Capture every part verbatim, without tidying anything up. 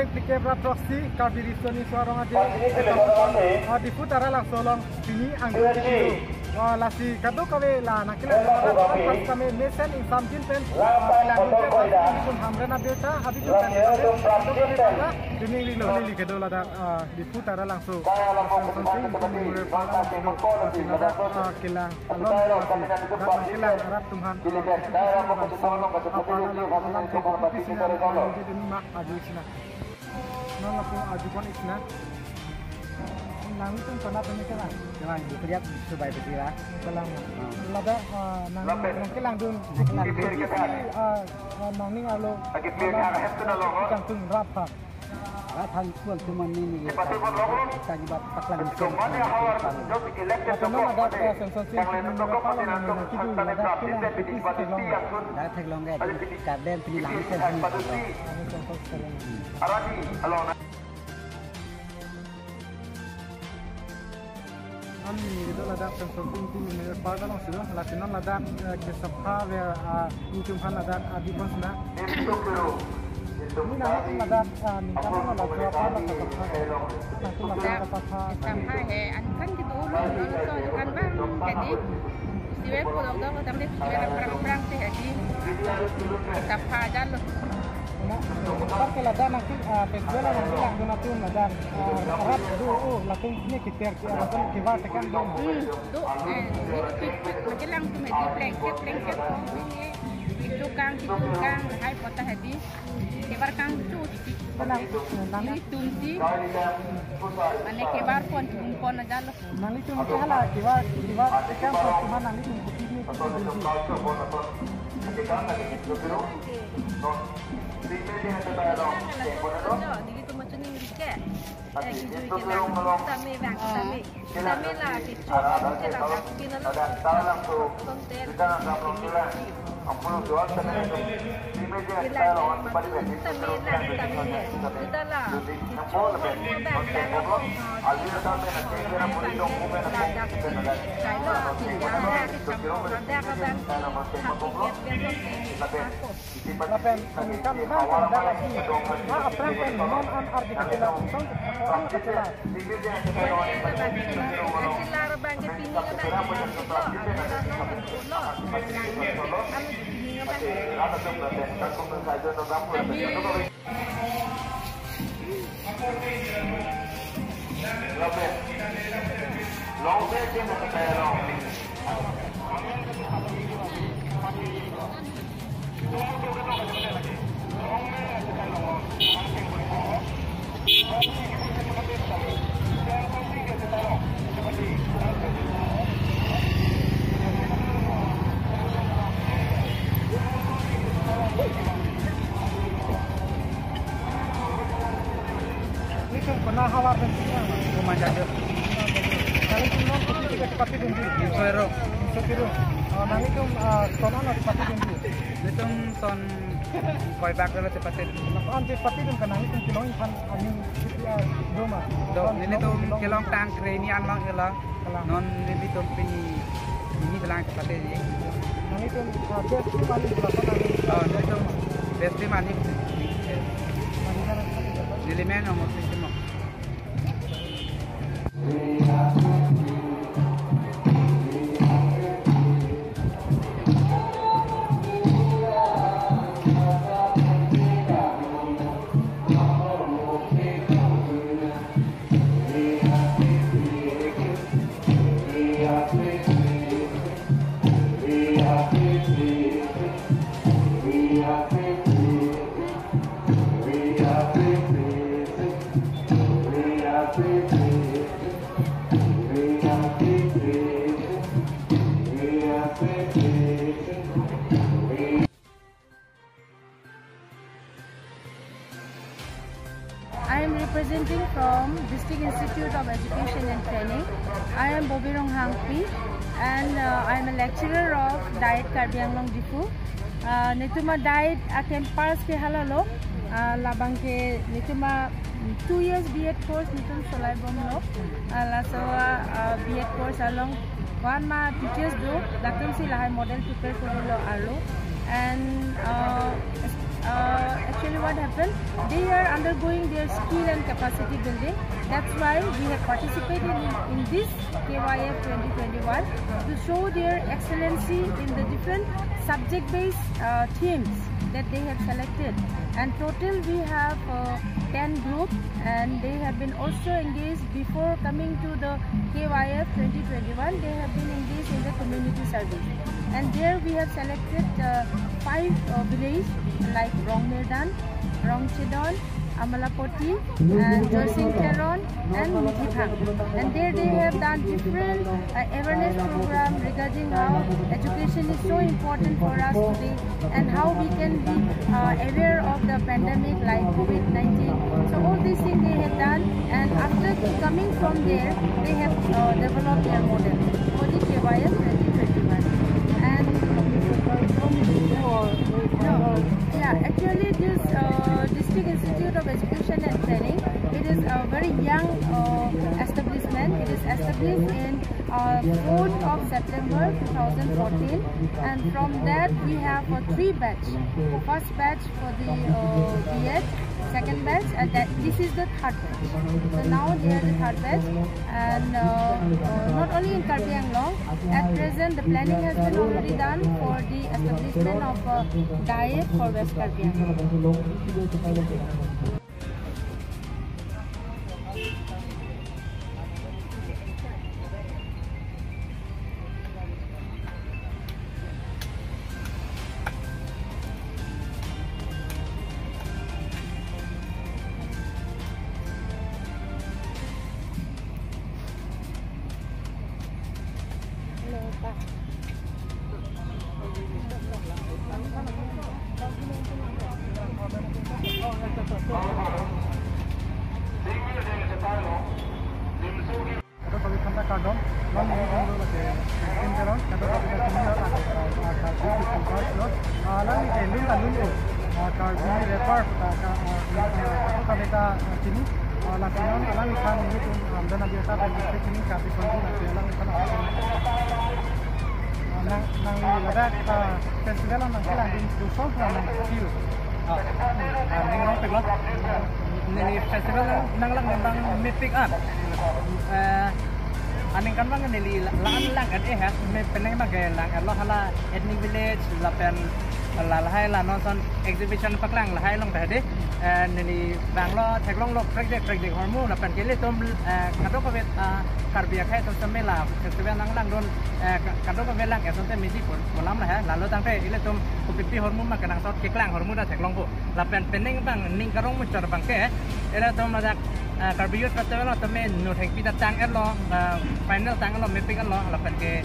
Phlikep ra throksi Karbi Riso Nimso Arong Aje, ah, Diphu Taralangso along pini angdeng kedo. Ah, lasi kadokave la nangkelang arat aphan kami mesen ingsamjin pen, ah, kelangdun ke pasti abitum Hamren abirta, abitum kan kadokave ta la duning rilo lili kedo ladak, ah, Diphu Taralangso. Asong sonsing memorial park along kedo, lasi ladak, ah, kelang along, lasi ladak nangkelang arat atum aphan, ah, apala lo alam ke pisi na, ah, aju sina. Non lapu aju pon ik na. Nangtum konat ini kelang? Kelang, di teriak subai petira. Kelang. Hmm. Ladak, ah, nang, nangkelangdun. Kelang. Isi, ah, ah, nangning arlo. Lagi clear alam, kan hep tu na lo. Kangtung rat aphan. Rat aphan kuan tuman ini, ini. Cepat, cepat, lo. Kita juga paklang. Atau non ladak, ah, sensor sih, ini apa lah, nang kidu ladak kelang, isi kelang. Ladak theklong ke, karden pini langsen pini. Aradi, alo na. An ni do ladak sensor sih, ini park along sih, lasi non ladak, eh, kesapha ver, ah, nelitum aphan ladak adi pon sina. Ini nangtum ladak, ah, ningkan ladak jo apa ladak kesapha. Nangtum ladak kesapha. Kesapha he, an kan kedo lo, lo so, an kan bang, jadi. Festival pulo do, kadang dei festival prang-prang sih, jadi. Kesapha aja lo. Nah, festival ke ladak nangtum, ah, festival nangkelangdun atum ladak, ah, arat do, oh, latum ini keter ke, arat kebar tekan do. Hmm, do, eh, ini pik, pik, nangkelangdun, eh, di blanket, blanket, oh, ini, itu kang, itu kang, hai kota hadi, kebar kang, itu, kelang, nang, nelitum sih, mane kebar pon, pon aja lo. Nanglitum ke hala kebar, kebar tekan pon atum aphan nanglitum kopi dei, kopi dei. Nelitum macam ni ke. Eh, kijui kelang, tame bang, tame. Tame la, kecho, tame la, tame la. Lapen, kan, kan, kan, kan, kan, ah, aphrang pen non an ardi kachela, song, song kachela. Kachela bang ke pini ka bang ke bang ke lo, ano ra no lo, ano ke pini ka bang. Kami Nelitum kona havar pen sini, Mas? Komandan do. Nelitum non kopi tiga tepatedun dei. Soiro. Sotiro. Oh, nelitum, ah, ton ano tepatedun dei? Nelitum ton koi bak dolo tepatedun. Lapu-an tepatedun kan nelitum kelong iphan aning siti, ah, do ma? Do, nelitum kelong tang kre ni an long ilo. Kalang. Non nelitum pini, pini kelang tepatedun. Nanglitum, ah, best team ani berapa nanglitum? Oh, nelitum best team ani. Nelimen nomor tujuh mo. I am representing from District Institute of Education and Training. I am Bobi Ronghangpi and, uh, I am a lecturer of Diet Karbi Anglong Diphu. Uh, nelitum a-Diet a-campus ke halalo. Uh, labang ke nelitum a, mm, two years B Ed course nelitum solai bomlo. Uh, laso, uh, B Ed course along one ma teachers do, latum si lahai model prepare korilo arlo. And, uh, Uh, actually, what happened? They are undergoing their skill and capacity building. That's why we have participated in, in this K Y F twenty twenty-one to show their excellency in the different subject-based uh, themes that they have selected. And total, we have uh, ten group, and they have been also engaged before coming to the K Y F twenty twenty-one. They have been engaged in the community service, and there we have selected uh, five uh, village like Rongmirdan, Rongchedon, Amalapoti, and Joysing Teron, and Mithiphang. And there they have done different uh, awareness program regarding how education is so important for us today and how we can be uh, aware of the pandemic like COVID nineteen. So all these things they have done, and after coming from there, they have uh, developed their model for the K Y F twenty twenty-one. And yeah, actually this uh, District Institute of Education and Training, it is a very young uh, establishment. It is established in uh, fourth of September two thousand fourteen, and from that we have uh, three batch. First batch for the uh, B Ed, second batch, and that this is the third batch. So now they are the third batch, and uh, uh, not only in Karbi Anglong, at present the planning has been already done for the establishment of a DIET for West Karbi Anglong. Kadokave aphan ta kardom, non neli dolo lake Christian Teron, kadokave ta chinilo lake, ah, Karbi People First lo, ah, alangli ke lun ta lun-o, ah, Karbi rapper, ah, ka, ah, ah, kadokave ta, ah, chini, ah, lasi non alangliphan nelitum, ah, Hamdan Abirta pen chini Karbi Kondil lake alangliphan, ah, nang, nangli ladak, ah, festival nangkelangdun dusong nang feel. Ah, ah, ning rongpik lo. Neli festival nang, nanglangdun abang mepik an. Eh, aningkanvang neli la, la-an lang-et-e ha, me penang abang ke lang-et lo hala ethnic village, lapen la lahai la non ason exhibition paklang lahai along ta dei. Eh, neli vanglo theklonglo prekjak prekjak ahormu, lapen ke ilitum, eh, kadokave, ah, Karbi akhei atum seme la festival nanglangdun, eh, ka, kadokave lang-et asonte meji pu, pu alam lahai, lalo tangte ilitum kopipi ahormu ma kenangsot keklang ahormu ta theklongpo. Lapen penang abang ning karong muchot abang ke, ilitum ladak, ah, Karbi Youth Festival atum me no thengpi ta tang-et lo, ah, final tang-et lo, mepik-et lo, lapen ke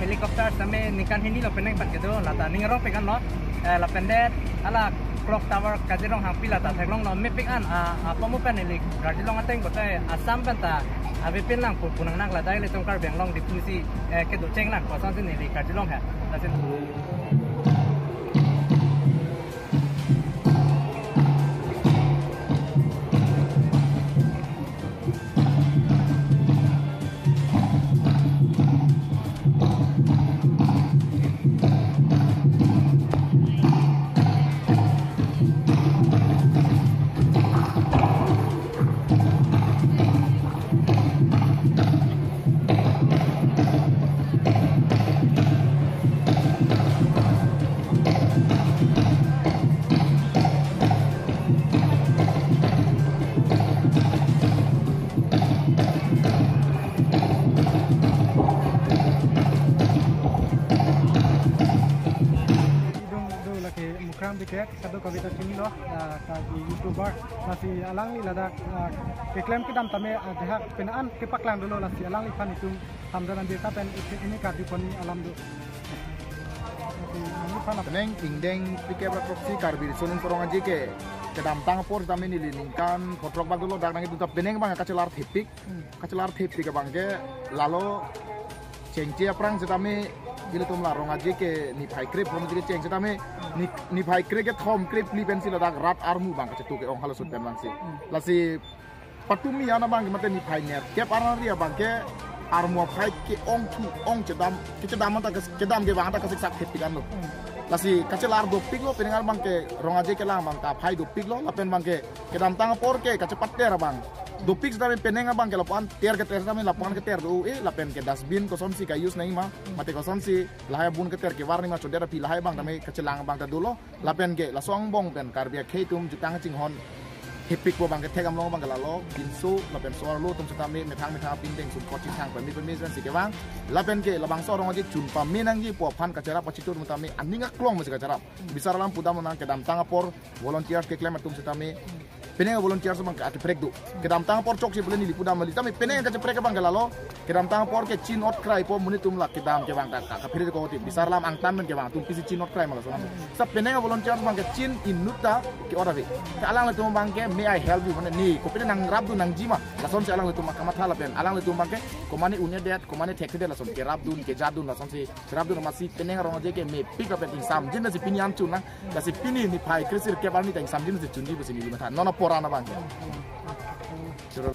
helicopter seme ningkan hini lo penang abang kedo, lata ning rongpik an lo, eh, lapen det hala clock tower Kazirong Hangpi lata theklonglo, mepik an, ah, ah, pamu pen neli karjulong ateng kote Assam pen ta avepin lang pu, pu nang nang lata ilitum Karbi Anglong Diphu si, eh, kedo cheng lang pu asonsi neli karjulong ha. Lasi Idung do lake Mukrang Bikek, kadokave ta chinilo, ah, Karbi YouTuber, lasi alangli ladak, ah, keklem kedam tame, ah, dehak penang an kepaklang dolo, lasi alangliphan itum Hamdan Abirta pen isi ini karju pon alam do. Lasi nangliphan ap- Penang ingdeng P K F proxy Karbi Riso Nimso Rong Aje ke kedamtang apor sitame neli ningkan photrok bak dolo, dak nangkedo ta penang abang kachelar thepik. Hmm. Kachelar thepik abang ke lalo chengche aphrang sitame ilitum la Rong Aje ke niphai krep hom ke cheng sitame ni, niphai krep kethom krep phli pensi ladak rat armu abang kachetu ke-ong hala sut pen abangsi. Hmm. Lasi patumi an abang ke mate niphai nerkep arni abang ke armu aphai ke-ong thu-ong chedam, kechedam ta kes-, kedam ke abang ta kesiksak thepik an lo. Hmm. Lasi kachelar dopiklo, penang abang ke rong aje kelang abang ta phai dopiklo, lapen abang ke kedamtang apor ke kachepater abang dopik setame penang abang ke lapuan ter keter setame lapuan keter do-e, lapen ke dustbin kosonsi ka-use nangji ma, mate kosonsi lahai abun keter kevar nangji ma, chodet aphi lahai abang tame kachelang abang ta dolo. Lapen ke laso angbong pen Karbi akhei atum jutang chinghon hepikpo abang ke thek amlong abang ke lalo, pinso lapen so-arlo atum setame methang methang apindeng sumpot chithang pame pame si kevang. Lapen ke labangso arong aje chun pame nangji pu aphan kacherap achitur atum tame aning aklong mesi kacherap. Bisar alam pudam nang kedamtang apor volunteers keklem atum setame penang volunteers abang ke akeprek do. Kedamtang apor chokche bule neli pudam mali tame penang kacheprek abang ke lalo. Kedamtang apor ke chin ot krai po monit atum la kedam kevang ta ka, kaphere ko ti. Bisar alam angtan men kevang atum pisi chin ot krai ma lason. Sa penang volunteers abang ke chin inut ta ke-ot ave. Ke alanglitum abang ke, "May I help you?" Mane, "Ne, kopine nangrapdun nangji ma?" Lasonsi alanglitum akamatha lapen alanglitum abang ke komane un-edet, komane thekthedet lason kerapdun, kejadun lasonsi kerapdun, amatsi penang arong aje ke mepik lapen ingsamjin nasi pini an chun nang. Lasi pini niphai kre-sirkep arni ta ingsamjin nasi chunji pusi neli matha. Non apor an abang ke. Choro.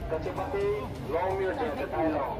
Kachepate, long mir je ketai long.